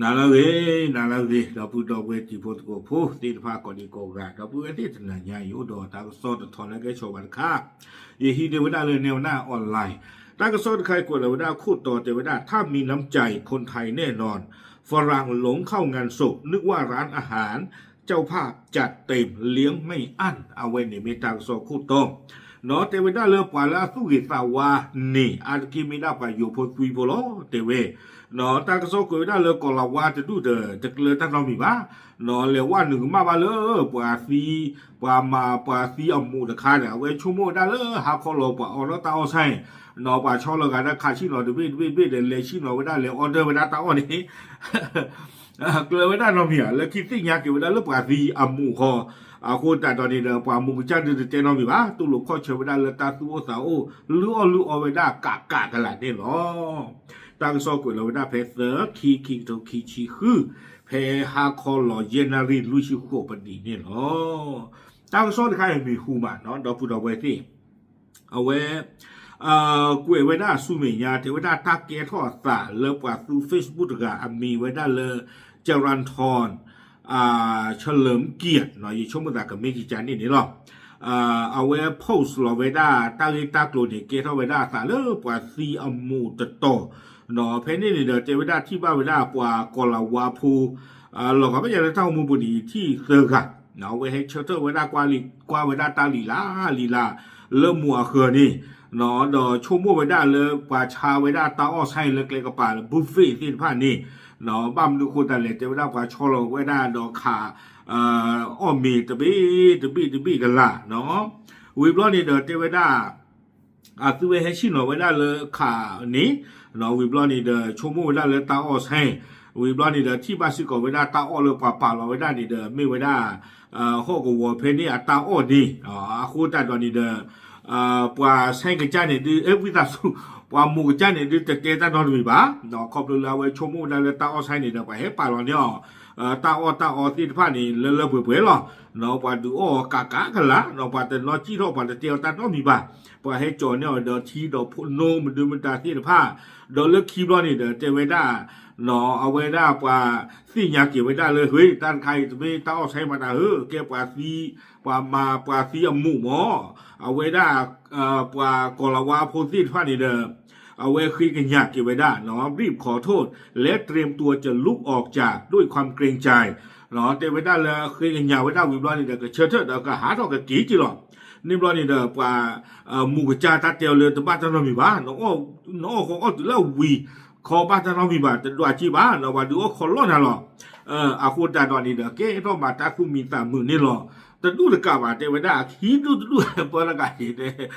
နၤလၢအဂ့ၤ, နၤလၢအဂ့ၤ, ဒီပုၢ်ဒီဝဲၢ်တံၤဖိသကိးဖိသ့ၣ်တဖၣ်ကိးဒံကိးဂၤ, ဒီပုၢ်ဝဲၢ်သ့ၣ်တနၤညါအံၤ အိၣ်ဒီးတၢ်ကစီၣ်တထီလၢကဲဆီးဘၣ်တခါ, ယဟံးန့ၢ်ဝဲဒၣ်လၢ နဲဝနၣ် online, တၢ်ကစီၣ်တခါအံၤကွဲးလီၤဝဲဒၣ်ခိၣ်တီတဲဝဲဒၣ် ถ้ามีน้ำใจคนไทยแน่นอน ฝรั่งหลงเข้างานศพ นึกว่าร้านอาหาร เจ้าภาพจัดเต็ม เลี้ยงไม่อั้น အဝဲန့ၣ်မ့ၢ်တၢ်ကစီၣ်ခိၣ်တီ နီၣ် တဲဝဲဒၣ်လၢပှၤလၢအသူၣ်ဂ့ၤသးဝါန့ၣ် အါတက့ၢ်မ့ၢ်ဒၣ်ပှၤယိၤဖိသွံဖိလီၤ တဲဝဲ, နီၣ် တၢ်ကစီၣ်ကွဲးဝဲဒၣ်လၢကီၤလၤဝါတဒူၣ်ဒီး တကျၢၤတၢ်နီတမံၤဘၣ်, နီၣ် လဲၤဝဲနုာ်ကမၣ်ဘၣ်လၢ ပှၤသံ, ပှၤမၤပှၤသံအမူးတခါဒီး အဝဲဆိကမိၣ်ဝဲဒၣ်လၢဟါခီလီၤပှၤအီထီၣ်တၢ်အီၣ်ဆၣ်, နီၣ် ပှၤဆီလီၤဂာ်ဒီးခးဆံၣ်နီၤတဘ့ၣ်တဘ့ၣ်တဘ့ၣ်ဒီး လဲၤဆံၣ်နီၤဝဲဒၣ်လဲၤ order ဝဲဒၣ်တၢ်အီၣ်န့ၣ် ကျၢၤဝဲဒၣ်နီတမံၤဧါ, လၢခံသ့ၣ်ညါက့ၤဝဲဒၣ်လၢပှၤသံအမူးဃီ, အဃိသတးဒီးန့ၣ်ဒီး ပှၤမူးကစၢ်ဒုးတတဲနီတမံၤဘၣ်, တူၢ်လိာ်ခီၣ်ဆၢဝဲဒၣ်လၢတၢ်သူၣ်အိၣ်သးအိၣ် လုၢ်အီၣ်လုၢ်အီဝဲဒၣ်ကးကးကလာ်န့ၣ်လီၤ. တၢ်ကစီၣ်ကွဲးလီၤဝဲဒၣ်ဖဲသၢ ခံ ခံကထိခံဆံဃု, ဖဲဟါခီလီၤယဲၢ်နၣ်ရံၣ်လွံၢ်ဆံဃိးပနံးန့ၣ်လီၤ. တၢ်ကစီၣ်တခါအံၤမံၤဟူမးနီၣ် ဒီပုၢ်ဒီဝဲၢ်သ့ၣ် အဝဲ ကွဲးဝဲဒၣ်ဆူမဲာ်ညါ တဲဝဲဒၣ်တၢ်ကဲထီၣ်အသးလၢပှၤသူ Facebook တဂၤ အမံၤဝဲဒၣ်လၢ จรัญทร เฉลิมเกียรติ နီၣ် ယဆိကမိၣ်သးကမ့ၢ်ကကန့ၣ်န့ၣ်လီၤ. အဝဲ post လီၤဝဲဒၣ်တၢ်ဂ့ၢ်တၢ်ကျိၤန့ၣ် ကဲထီၣ်ဝဲဒၣ်အသးလၢပှၤသံအမူးတတီၤ, နီၣ် ဖဲန့ၣ်န့ၣ်ဒီး တဲဝဲဒၣ်ထံၣ်ဘၣ်ဝဲဒၣ်ပှၤကီၤလၤဝါဖိ လီၤဂာ်ဘၣ်ယၤလၢတၢ်ဂီၤမူပူၤန့ၣ် ထံၣ်သၢဂၤ, နီၣ် အဝဲဟဲဆၢထၢၣ်ဝဲဒၣ်ကွၢ်လံ, ကွၢ်ဝဲဒၣ်တၢ်လံၤလၢ်လံၤလၢ် လၢမူးအဃၢၤန့ၣ်, နီၣ် ဒီးဆိကမိၣ်ဝဲဒၣ်လၢပှၤဆါဝဲဒၣ်တၢ်အီၣ်ဆၣ်အံၤလၢကျဲကပၤလၢ buffet သ့ၣ်တဖၣ်န့ၣ်, နီၣ် ဘၣ်မနုၤဃိသတးလဲၣ် တဲဝဲဒၣ်ပှၤဆီလီၤဝဲဒၣ်ဒီးခး အီၣ်မ့ၤတဘ့ၣ်တဘ့ၣ်တဘ့ၣ်ကလာ်, နီၣ် ဝံၤဘျီန့ၣ်ဒီးတဲဝဲဒၣ် အသုဝဲဟဲဆံၣ်နီၤဝဲဒၣ်လၢခးန့ၣ်, နီၣ် ဝံၤဘျီန့ၣ်ဒီး ဆိကမိၣ်ဝဲဒၣ်လၢတၢ်အီၣ်ဆၣ်, ဝံၤဘျီန့ၣ်ဒီး ထံၣ်ဘၣ်စ့ၢ်ကီးဝဲဒၣ်တၢ်အီၣ်လၢပှၤပာ်လီၤဝဲဒၣ်န့ၣ်ဒီး မ့ၢ်ဝဲဒၣ် ဟီၣ်ကဝီၤဖဲန့ၣ်အတၢ်အီၣ်န့ၣ်, အဃိသတးဒီးန့ၣ်ဒီး ပှၤဆၣ်ကစၢ်န့ၣ်ဒုး အဲ ဝံသးစူၤ ပှၤမူးကစၢ်န့ၣ်ဒုး တတဲတၢ်နီတမံၤဘၣ်, နီၣ် ခီဖျိလၢအဝဲဆိကမိၣ်ဝဲဒၣ်လၢတၢ်အီၣ်ဆၣ်န့ၣ်ဒီး ပှၤဟဲပာ်လီၤန့ၢ်အီၤ တၢ်အီၣ်တၢ်အီသ့ၣ်တဖၣ်န့ၣ် လၢလၢပှဲၤပှဲၤလီၤ, နီၣ် ပှၤဒုးအီၣ်အီၤကးကးကလာ်, နီၣ် ပှၤတနီၣ်စံၣ်ထီၣ် ပှၤတတဲအီၤတၢ်နီတမံၤဘၣ်, ပှၤဟဲကၠီၤန့ၢ်အီၤဒီးထံဒီးဖိနိမဒုမတၤသ့ၣ်တဖၣ်, ဒီးလၢခံဘျီန့ၣ်ဒီး တဲဝဲဒၣ် နီၣ် အဝဲဒၣ်ပှၤသ့ၣ်ညါက့ၤဝဲဒၣ်လၢ ဟ့ တၢ်တခါအံၤတမ့ၢ်တၢ်အီၣ်ဆၣ်မးတၢ်ဧၢ, ကဲပှၤသံ, ပှၤမၤပှၤသံအမူးမး, အဝဲဒၣ် ပှၤကီၤလၤဝါဖိသ့ၣ်တဖၣ်န့ၣ်ဒီး အဝဲဃ့ကညးက့ၤဝဲဒၣ် နီၣ် รีบขอโทษ และเตรียมตัวจะลุกออกจากด้วยความเกรงใจ နီၣ် တဲဝဲဒၣ်လၢဃ့ကညးဝဲဒၣ်ဝံၤဘျီန့ၣ်ဒီး ကဆၢထၢၣ်ဒီးကဟးထီၣ်ကက့ၤက့ၤလီၤ. န့ၣ်ဘျီန့ၣ်ဒီး ပှၤမူးကစၢ်တၢ်တဲအီၤလၢတဘၣ်တၢ်နီတမံၤဘၣ်, နအီၣ်ဃီအီၣ်တုၤလၢဝံၤခီဘၣ်တၢ်နီတမံၤဘၣ်, တဒွးက့ၤဘၣ်, နီၣ် ပှၤဒုးအီၣ်ခီလီၢ်နၤလီၤ. အဃိသတးဒီးန့ၣ်ဒီး ကဲထီၣ်မးတၢ်သူၣ်မံသးမုာ်န့ၣ်လီၤ. တဒူၣ်တကးဘၣ် တဲဝဲဒၣ် အခံဒူၣ်တဒူၣ်ဟဲပၢတဂၤန့ၣ်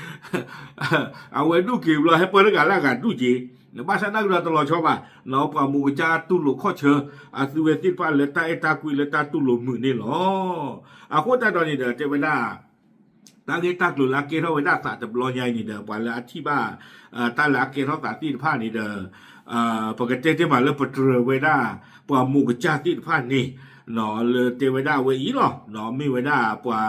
အဝဲဒူၣ်က့ၤဘျီ ဟဲပၢတဂၤလၢအဂၤဒူၣ်က့ၤ, ဘၣ်ဆၣ်တၢ်ကဒီးတလီၤဆီဘၣ်, နီၣ် ပှၤမူးကစၢ်တူၢ်လိာ်ခီၣ်ဆၢ အသုဝဲသ့ၣ်တဖၣ်လၢတၢ်အဲၣ်တၢ်ကွံလၢတၢ်တူၢ်လိာ်မုာ်န့ၣ်လီၤ. အဃိသတးဒီးန့ၣ်ဒီး တဲဝဲဒၣ် တၢ်ဂ့ၢ်တၢ်ကျိၤလၢအကဲထီၣ်ဝဲဒၣ်သးတဘျီညါအံၤန့ၣ်ဒီး ပှၤလၢအထံၣ်ဘၣ် တၢ်လၢအကဲထီၣ်သးသ့ၣ်တဖၣ်န့ၣ်ဒီး ပကတဲတ့ၢ်မးလၢပတြၢၤဝဲဒၣ် ပှၤမူးကစၢ်သ့ၣ်တဖၣ်န့ၣ် နီၣ် လၢတဲဝဲဒၣ်အဝဲအံၤလီၤ, နီၣ် မ့ၢ်ဝဲဒၣ်ပှၤ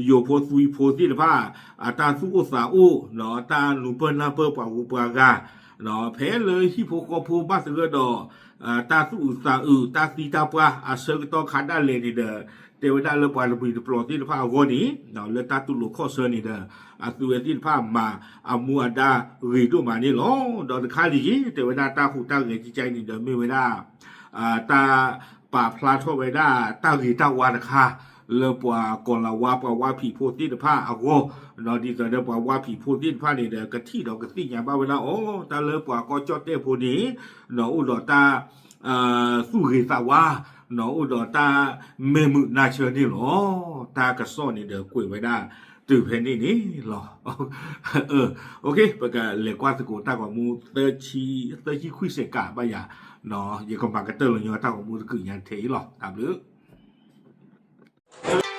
ယိၤဖိသွံဖိသ့ၣ်တဖၣ် အတၢ်သူၣ်အိၣ်သးအိၣ် နီၣ် တၢ်နူၤပၢၢ်နၢ်ပၢၢ်ပှၤဂုၤပှၤဂၤ နီၣ် ဖဲလၢဟံၣ်ဖိဃီဖိဘၣ်သဂၢၢ်ဒီး တၢ်သူၣ်အုးသးအုး တၢ်သံတၢ်ပှၢ်အဆၢကတီၢ်ခါဒၣ်လဲာ်န့ၣ်ဒီး တဲဝဲဒၣ်လၢပှၤတမှံၤတပျီၤသ့ၣ်တဖၣ်အဂီၢ်န့ၣ် လၢတၢ်တူၢ်လိာ်ခီၣ်ဆၢန့ၣ်ဒီး အသုဝဲသ့ၣ်တဖၣ်မၤအမူအဒါဂ့ၤဒိၣ်မးန့ၣ်လီၤ. ဒီးတခါလံၤက့ၤ တဲဝဲဒၣ်တၢ်ဟူးတၢ်ဂဲၤကကဲအံၤန့ၣ်ဒီး မ့ၢ်ဝဲဒၣ် တၢ်ပာ်ဖျါထီၣ်ဝဲဒၣ်တၢ်ဂ့ၤတၢ်ဝါတခါ လၢပှၤကီၤလၤဝါ ပှၤဝါဖံးဖိသ့ၣ်တဖၣ်အဂီၢ်, ဒီးဒ်သိးဒီးပှၤဝါဖံးဖိသ့ၣ်တဖၣ်န့ၣ်ဒီး ကထံၣ်ဒီးကသ့ၣ်ညါဘၣ်ဝဲဒၣ်အီၤ တၢ်လၢပှၤကီၢ်ကၠီၣ်တဲၣ်ဖိန့ၣ် နီၣ် အိၣ်ဒီးတၢ် သူၣ်ဂ့ၤသးဝါ နီၣ် အိၣ်ဒီးတၢ်မဲာ်မုာ်နါဆၢန့ၣ်လီၤ. တၢ်ကစီၣ်န့ၣ်ဒီးကွဲးဝဲဒၣ်တုၤဖဲန့ၣ်န့ၣ်လီၤ. ပကလဲၤကွၢ်သကိးတၢ်ဂီၤမူ သၢဆံခွံစဲးကးဘၣ်ယၤ, ယကမၤကတၢၢ်လီၤညီတၢ်ဂီၤမူတကုးညါထဲအံၤလီၤ. တၢ်ဘျုး